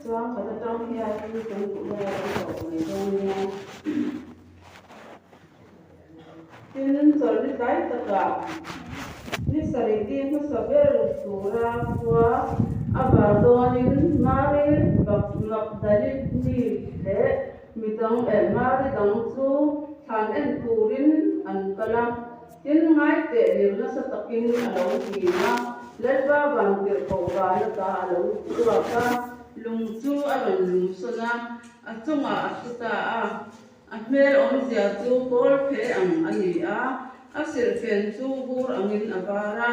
Chuan khat atang hian kan duh lai a awm tawh mai dawn nia. Tin, chawlhni tlai takah ni sarih ti hmasa ber tura khua a var dawnin Mari Magdalini leh midang eh Mari dang chu thlan en turin an kal a. Tin, ngaiteh lir nasa takin a lo hlim a, Lalpa vantirhkoh vana ta a lo chhuak a, lung chu a rawn lungsawn a, a chungah a thu ta a. A hmel awmzia chu kawl phe ang a ni a, a silhfen chu vur angin a var a.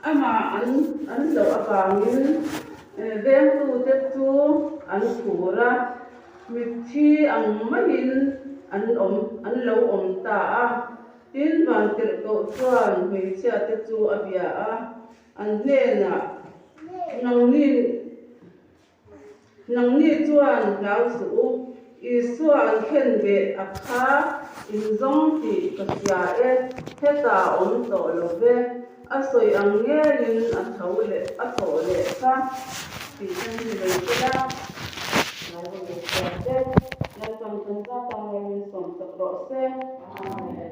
Amah an an loh avangin vengtute chu an khur a, mitthi ang maiin an awm an lo awm ta a. Tin, Vantirhkoh chuan hmeichhiate chu a bia a, an hnenah, Nangni Nangni chuan hlau suh u, Isua an khen ve a kha inzawng tih ka hria e, hetah a awm tawh lo ve, a sawi ang ngelin a tho leh a thawh leh kha tih ka ni mai tel a. Bible leh chhiar te, Lalpan kan zat a ngai min sawm sak rawh se. Amen.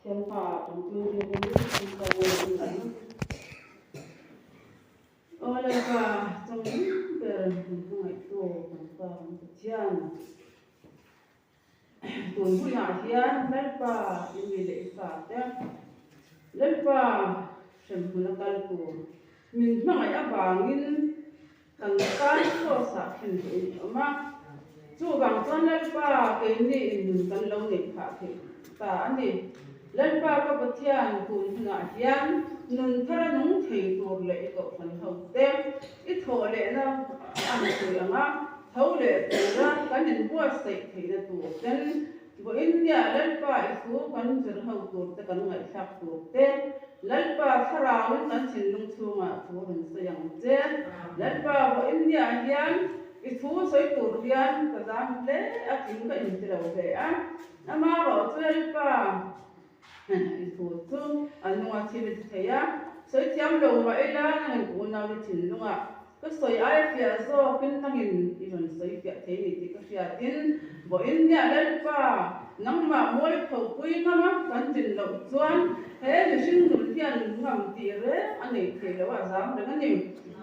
Thianpa tawngtui rilru in ka ngai a ni. Aw Lalpa, chawng ber min hmangaihtu kan Pa kan Pathian. Tun hunah hian Lalpa i mi leh i fate, Lalpa hremhmun a kal tur min hmangaih avangin kan tan Kraws-ah khen duh in i awm a. Chuvang chuan Lalpa keini in nun kan lo neih phah theih ta a ni. Lalpa ka Pathian tun hunah hian nun thar a nung thei tur leh i kohhran ho te i thawh lehna a an pui ang a, tho leh tura kan inbuatsaih theihna tur ten vawiin nia Lalpa i thu kan zir ho tur te kan ngaihthlak tur te Lalpa thlarauin kan thinlung chhungah thu rawn sawi ang che. Lalpa vawiin nia hian i thu sawi tur hian ka zam hle a tling ka inti lo hle a. Amaherawh chu Lalpa i thu chu a nunga thil i ti thei a, sawi thiam lo mah ila nangin unaute thinlungah ka sawi ai fiah zawkin nangin i rawn sawi fiah thei ni tih ka hriatin vawiin nia Lalpa nangmah mualpho pui ngama kan din loh chuan he mihring nun hian ngam tih reng a nei thei lo a zam reng a ni.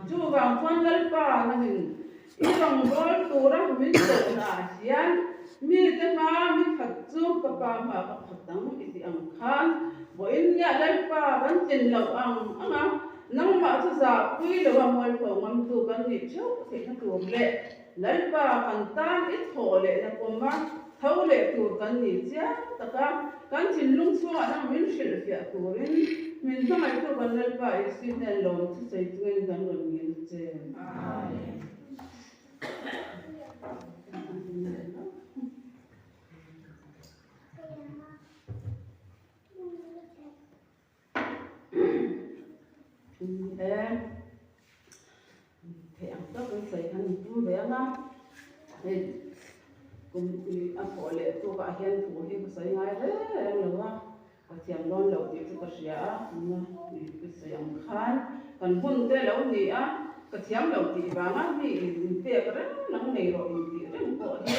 Chuvang chuan Lalpa nangin I rawngbâwl tura min tawhnaah hian mite hma mi khat chu ka pa hma ka khat ang i tih ang khan vawiin nia Lalpa kan tlin loh ang ang a, nangmah chu zahpui loa mualpho ngamtu kan nih theuh theihna tur leh Lalpa kan tan i thawh lehna pawma tho leh tur kan ni chiang taka kan thinlung chhungah nang min hrilhfiah turin min hmangaihtu kan Lalpa Isui hnen lawm thusawi chungin kan rawn ngil che. Amen. Theih ang tak an sawi khan an tum ve ang a, hei kum a thawh leh tukah hian thu hi ka sawi ngai reng reng lo a. Ka thiam dawn loh tih chu ka hria a, tuna ka sawi ang khan kan hun te lo ni a, ka thiam loh tih vanga mi in pek reng nang nei rawh in tih reng pawh hi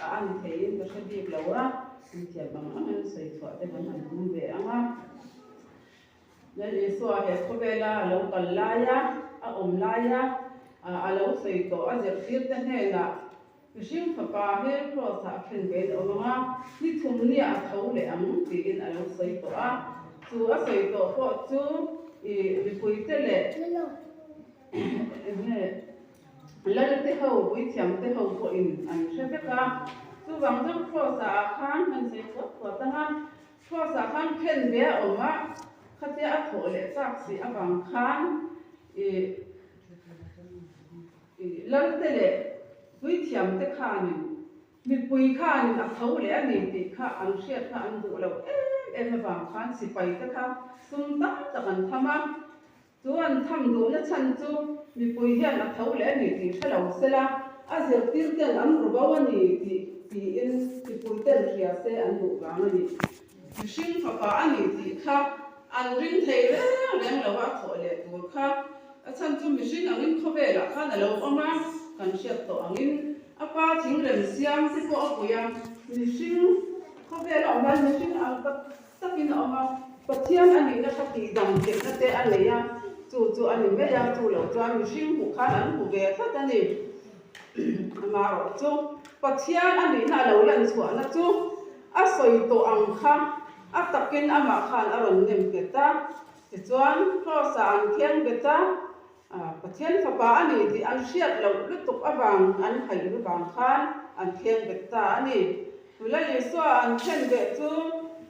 a ani theiin ka hre bik lo a, kan thiam ang angin sawi chhuah te kan han tum ve ang a. Lal Isua he khawvela a lo kal laia, a awm laia a lo sawi tawh a zirtirte hnenah Mihring fapa hi Kraws-ah a khen ve in a awm ang a, ni thum nia a tho leh ang tiin a lo sawi tawh a. Chu a sawi tawh pawh chu i mipuite leh enge Lalte ho, puithiamte ho pawhin an hre vek a. Chuvang chuan Kraws-ah ah khan han sawi puat puat ang a, Kraws-ah khan khen ve a awm a, khatia a thawh leh chak si avang khan i Lalte leh puithiamte khanin mipui khanin a tho leh a ni tih kha an hriat kha an duh loh em em avang khan sipaite kha sum tam tak an tham a. Chu an tham duhna chhan chu mipui hian a tho leh a ni tih hre lo sela, a zirtirten an ru bo a ni tih tiin mipuiten hria se an duh vang a ni. Mihring fapa a ni tih kha an ring thei reng reng lo a, a thawh leh tur kha a chhan chu mihring angin khawvelah khan a lo awm a. kan hriat tawh angin a pa thingrem siam te pawh a pui a, mihring khawvel a awm a, mihring ang tak takin a awm a, Pathian a nihna kha tihdam theihna te a nei a, chu chu a ni mai a, chu lo chuan mihring hmuh khan an hmu ve tlat a ni. Amaherawh chu Pathian a nihna a lo lan chhuahna chu a sawi tawh ang kha a takin amah khan a rawn nem nghet a, tichuan Kraws-ah an kheng bet a, Pathian fapa a ni tih an hriat loh lutuk avang an haih avang khan an kheng bet ta a ni. Nula Isua an khen beh chu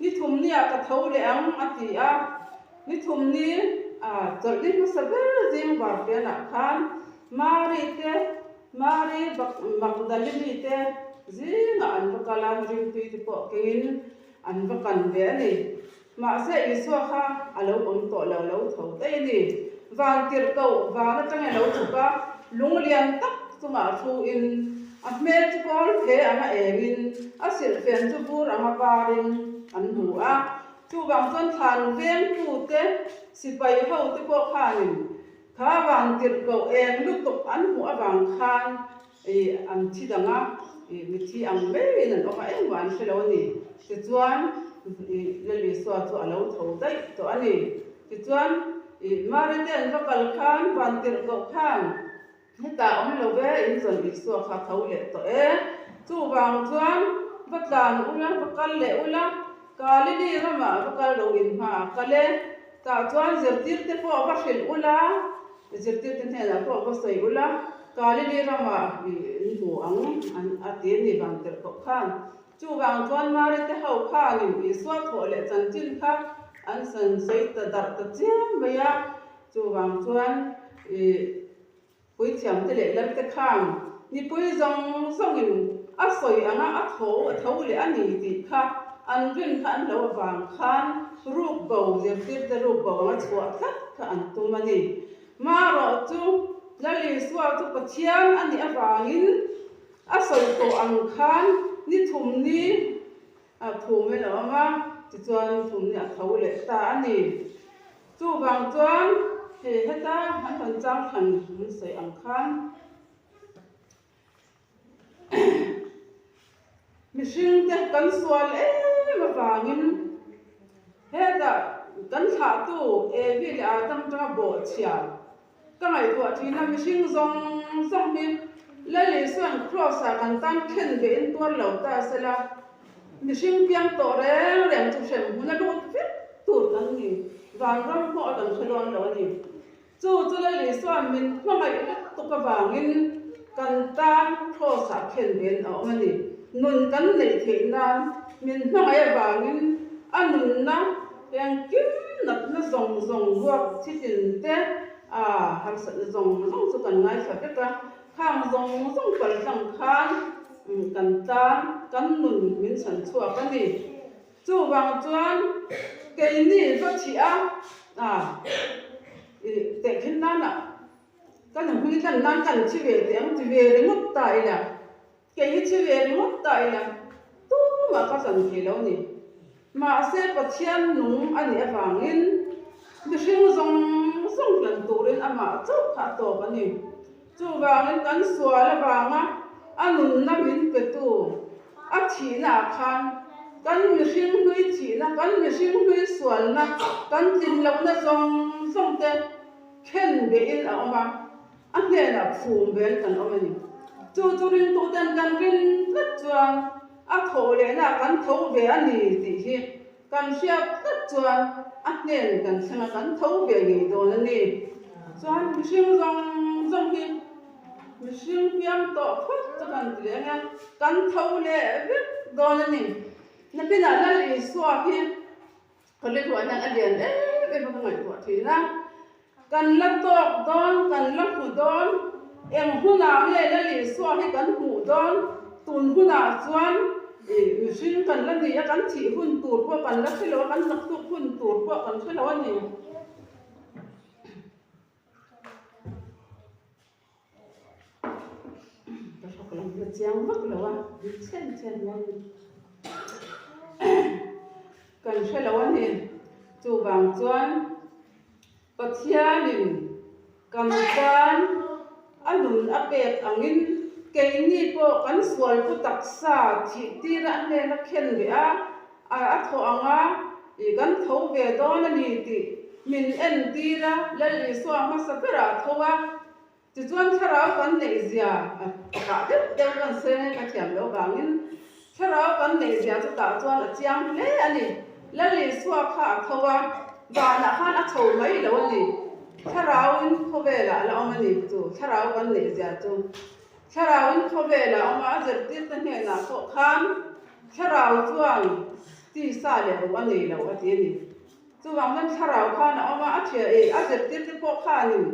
ni thum niah ka tho leh ang a ti a, ni thum ni chawlh ni hmasa ber zing varfianah khan Mari te, Mari Magdalini te zingah an va kal a, ringtui te pawh kengin an va kan ve a ni. Mahse Isua kha a lo awm tawh lo, lo tho daih a ni. Van tirhkoh van atangin a lo chhuk a, lung lian tak chungah thuin a hmel chu kawl phe anga engin a silhfen chu vur anga varin an hmu a. Chuvang chuan thlan vengtute sipai hote pawh khanin kha van tirhkoh eng lutuk an hmuh avang khan an thi dang a, mithi ang maiin an awm a, engmah an hre lo a ni. Tichuan, Lal Isua chu a lo tho daih tawh a ni. Tichuan, Mari te an va kal khan, vantirhkoh khan hetah awm lo ve, in zawn Isua kha a tho leh tawh e. Chuvang chuan va tlan ula, va kal leh ula, Galili ramah va kal lo in hmaah kal e. Tah chuan zirtirte pawh va hrilh ula, Zirtirte hnenah pawh va sawi ula, Galili ramah in hmu ang an a ti a ni vang tirh pawh khan. Chuvang chuan Mari te ho khanin Isua thawh leh chanchin kha an san sawi ta darh ta chiam mai a. Chuvang chuan ih puithiamte leh lalte khan mipui zawng zawngin a sawi anga a tho a tho leh a ni tih kha an rin kha an lo avang khan rukbo zirtirte rukbo anga chhuah tlat kha an tum a ni. Marawh chu Lal Isua chu Pathian a nih avangin a sawi tawh ang khan ni thum ni a phumin a awm a, tichuan ni thum ni a tho leh ta a ni. Chuvang chuan hei heta an rawn chang thlan an sawi ang khan Mihringte kan sual em avangin hetah kan thlahtu Evi leh Adam atanga bawhchhia ka ngaihtuah thin a, mihring zawng zawng hi Lal Isua'n Kraws-ah kan tan khen vehin tuar lo ta sela, mihring piang tawh reng reng chu hrem hmun a lut vek tur kan ni, vanram pawh a kan hre dawn lo a ni. Chu chu Lal Isua'n min hmangaih lutuk avangin kan tan Kraws-ah khen ven a awm a ni. Nun kan neih theih nan min hmangaih avangin a nunna engkim natna zawng zawng ruak thitin te a harsatna zawng zawng chu kan ngaithla vek a. Khang zawng zawng paltlang khan kan tan kan nun min chhan chhuak a ni. Chuvang chuan keini va thih a, ih tehkhin nana kan hmui tlan nan kan thi ve teh ang ti ve ringawt ta ila, kei hi thi ve ringawt ta ila tumah ka chan thei lo ni. Mahse Pathian nung a nih avangin mihring zawng zawng tlan turin amah chauh kha a tawp a ni. Chuvangin kan sual avanga a nunna min petu a thihnaah khan kan mihring hlui thihna, kan mihring hlui sualna, kan tlin lohna zawng zawng te khen behin a awm a, a hnenah phum vel kan awm a ni. Chu chu ringtuten kan rin tlat chuan a thawh lehnaah kan tho ve a ni tih hi Kan hriat tlat chuan a hnen kan thleng a, kan tho ve ngei dawn a ni. Chuan mihring zawng zawng hi mihring piang tawh phawt chu kan ti leh ang e, kan tho leh vek dawn a ni. Nakinah Lal Isua hi ka rilruah hian a lian em em a ka ngaihtuah thin a. Kan la tawk dawn, kan la hmu dawn, eng hunah nge Lal Isua hi kan hmuh dawn? Tun hunah chuan mihring kan la ni a, kan thih hun tur pawh kan la hre lo a, kan naktuk hun tur pawh kan hre lo a ni. Ka hrawk lam hi a chiang vak lo a, chen chen hian kan hre lo a ni. Chuvang chuan Pathianin kan tan. A nun a pek angin keini pawh kan sualpu taksa thih tira a hnena khen leh a, a thawh ang a, i kan tho ve dawn a ni tih min entir a, Lal Isua hmasa berah a tho a. Tichuan thlarau kan neih zia kah deuh deuh kan seng e ka thiam loh vangin thlarau kan neih zia chu tah chuan a chiang hle a ni. Lal Isua kha a tho a, vanah khan a chho mai lo a ni. Thlarauin khawvelah a la awm a ni chu thlarau kan neih zia chu. Thlarauin khawvelah a awm a, a zirtirte hnenah pawh khan thlarau chuan tisa leh ruh a nei lo a ti a ni. Chuvang chuan thlarau khan a awm a, a thiah e, a zirtirte pawh khanin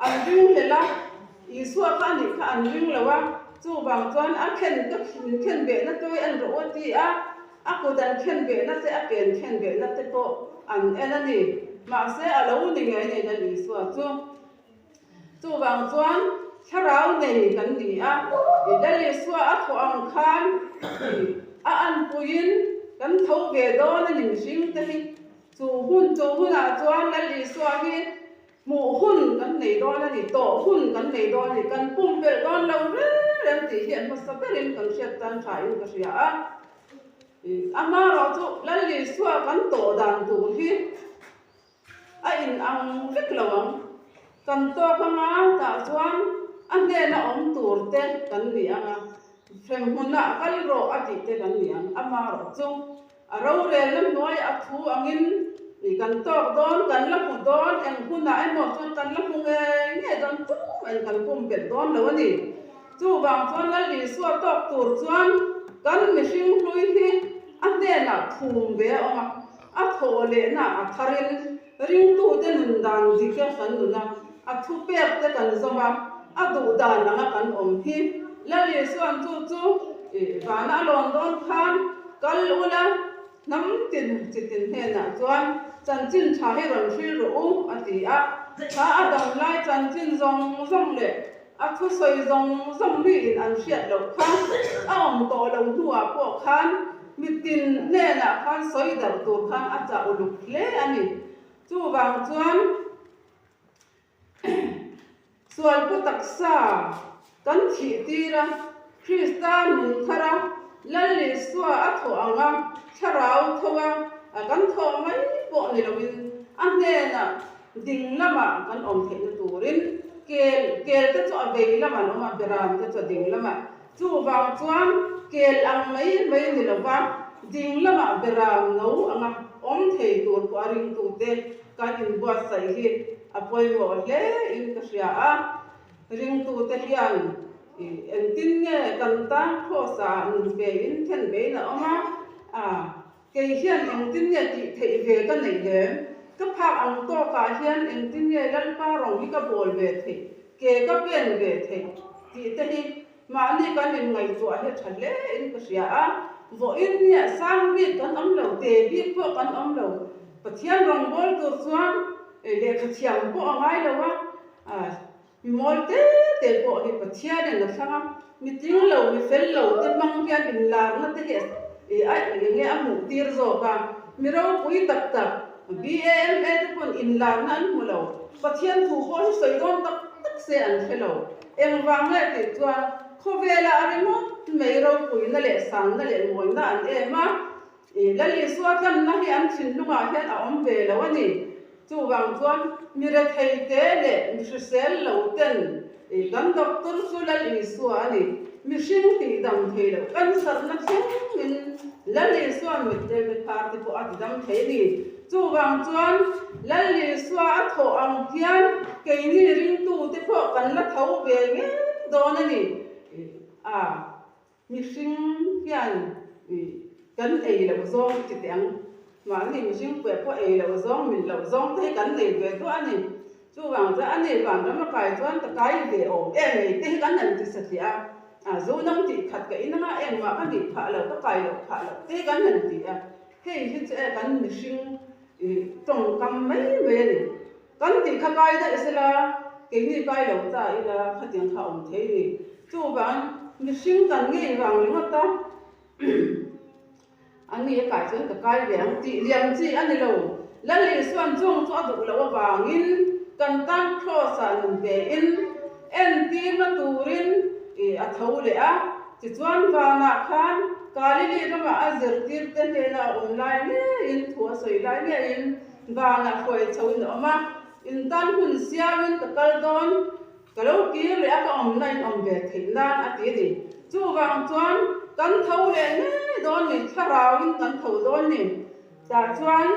An ring hlel a, Isua kha a nih kha an ring lo a, chuvang chuan a khen ka min khen behna tawi an rawh a ti a, a kut an khen behna te a pen khen behna te pawh an en a ni. Mahse a lo ni ngei nei Lal Isua chu. Chuvang chuan thlarau nei kan ni a, Lal Isua a thawh ang khan a anpuiin kan tho ve dawn a ni mihring te hi. Chu hun chu hunah chuan Lal Isua hi Hmuh hun kan nei dawn a ni, tawh hun kan nei dawn a ni, kan pumpelh dawn lo reng reng tih hi a hmasa berin kan hriat tan tha in ka hria a. Amaherawh chu Lal Isua kan tawh dan tur hi a in ang vek lo ang. Kan tawk anga tah chuan a hnena awm tur te kan ni ang a, hremhmunah kal rawh a tih te kan ni ang. Amaherawh chu A rorelna hnuai a thu angin i kan tawk dawn, kan la hmu dawn, eng hunah emaw chuan kan la hmu ngei ngei dawn, tumah kan pumpelh dawn lo a ni. Chuvang chuan Lal Isua tawk tur chuan kan mihring hlui hi a hnenah phum ve a awm a, a thawh lehna a tharin ringtute nun dan dik a kan nun a, a thupek te kan zawm a, a duh dan anga kan awm hi. Lal Isua'n chu chu vana a lawn dawn khan kal ula hnam tin chi tin hnenah chuan chanchin tha hi rawn hril rawh u a ti a. Kha a dam lai chanchin zawng zawng leh a thusawi zawng zawng miin an hriat loh kha a awm tawh lo hnuah pawh khan mitin hnenah khan sawi darh tur khan a chah uluk hle a ni. Chuvang chuan. Sualpu taksa kan thih tir a, Krista nun thar a, Lal Isua a thawh ang a, thlarau tho a, kan thawh mai pawh ni loin a hnenah ding lamah kan awm theihna turin kel kel te chu a vei lamah an awm a, beram te chu a ding lamah. Chuvang chuan kel ang mai mai ni lova ding lamah beram no anga awm thei tur pawh a ringtute Kan inbuatsaih hi a pawimawh hle in ka hria a, ringtute hian engtin nge kan tan Kraws ah nun ve in then vein a awm a, kei hian engtin nge tih theih ve ka neih lem, ka phak ang tawkah hian engtin nge Lalpa rawng hi ka bawl ve theih, ke ka pen ve theih tih te hi Mahni kan inngaihtuah hi a tha hle in ka hria a, vawiin nia sang bik kan awm lo, te bik pawh kan awm lo. Pathian rawngbâwl tur chuan lehkha thiam pawh a ngai lo a, mi mawl te te pawh hi Pathianin a thlang a, mi tling lo, mi fel lo te hmang hian inlarna te hi a eng nge a hmuh tir zawk a, mi ropui tak tak BAMA te pawn inlarna an hmu lo, Pathian thu pawh hi sawi dawn tak tak se an hre lo. Engvang nge tih chuan khawvela a ringawt mai ropuina leh sanna leh mawina an em a, i Lal Isua tlanna hi an thinlungah hian a awm ve lo a ni. Chuvang chuan mi retheite leh mi hrisel lo ten i kan doctor chu Lal Isua a ni. Mihring tihdam thei loh cancer na thlengin Lal Isua mit leh miphar te pawh a tidam thei a ni. Chuvang chuan Lal Isua a thawh ang hian keini ringtute pawh kan la tho ve ngei dawn a ni. A, mihring hian kan ei loh zawng chi teh ang. Mahni mihring puia pawh ei loh zawng, min loh zawng te hi kan nei ve duah a ni. Chuvang chuan a ni vanram a kai chuan ka kai ve awm em ei te hi kan han ti satliah a, a zu nang tih khat ka in anga engmah ka nih phah lo, ka kai loh phah loh te hi kan han ti a. Hei hi chu e kan mihring tawngkam mai mai a ni. Kan tih kha kai daih sela, keini kai lo ta ila khatiang kha a awm thei a ni. Chuvang mihring kan ngei vang ringawt a, a ni a kai chuan ka kai ve ang tih liam chi a ni lo. Lal Isuan chung chu a duh loh avangin kan tan Kraws ah nun ve in. Entirna turin ih a tho leh a. Tichuan vanah khan Galili ramah a zirtirte hnena a awm lai ngeiin thu a sawi lai ngeiin vanah hruai chhoin a awm a. Intan hun siamin ka kal dawn, ka lo kir leh a ka awmna in awm ve theih nan a ti a ni. Chuvang chuan kan tho leh ngei dawn ni, thlarauin kan tho dawn ni. Tah chuan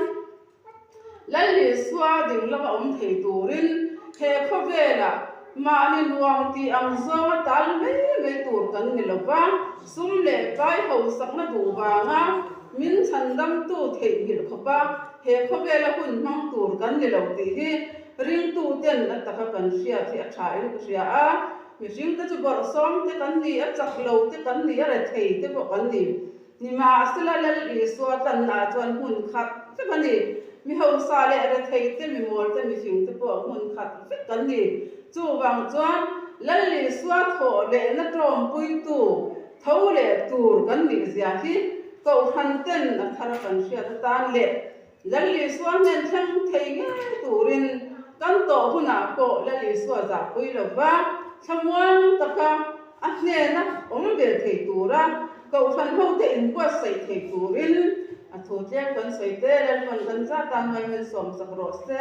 Lal Isua ding lama awm thei turin he khawvelah mahni nuam tih ang zawnga tal mai mai tur kan ni lo va, sum leh pai hausakna duh vanga min chhandamtu theihnghilh khawpa he khawvela hun hmang tur kan ni lo tih hi ringtuten a taka kan hriat hi a thain ka hria a. Mihringte chu bawrhsawm te kan ni a, chak lo te kan ni a, rethei te pawh kan ni. Nimahsela Lal Isua tlannaah chuan hmun khat vek a ni. Mi hausa leh rethei te, mi mawl te, mihring te pawh hmun khat vek kan ni. Chuvang chuan Lal Isua thawh lehna tawmpuitu tho leh tur kan nih zia hi Kohhran ten a thar kan hriat atan leh Lal Isua hnen thleng thei ngei turin kan tawh hunah pawh Lal Isua zahpui lova thlamuang taka a hnena awm ve thei tura Kohhran hote inbuatsaih thei turin a thu tlem kan sawi te Lalpan kan zat a hnuai min sawmsak rawh se.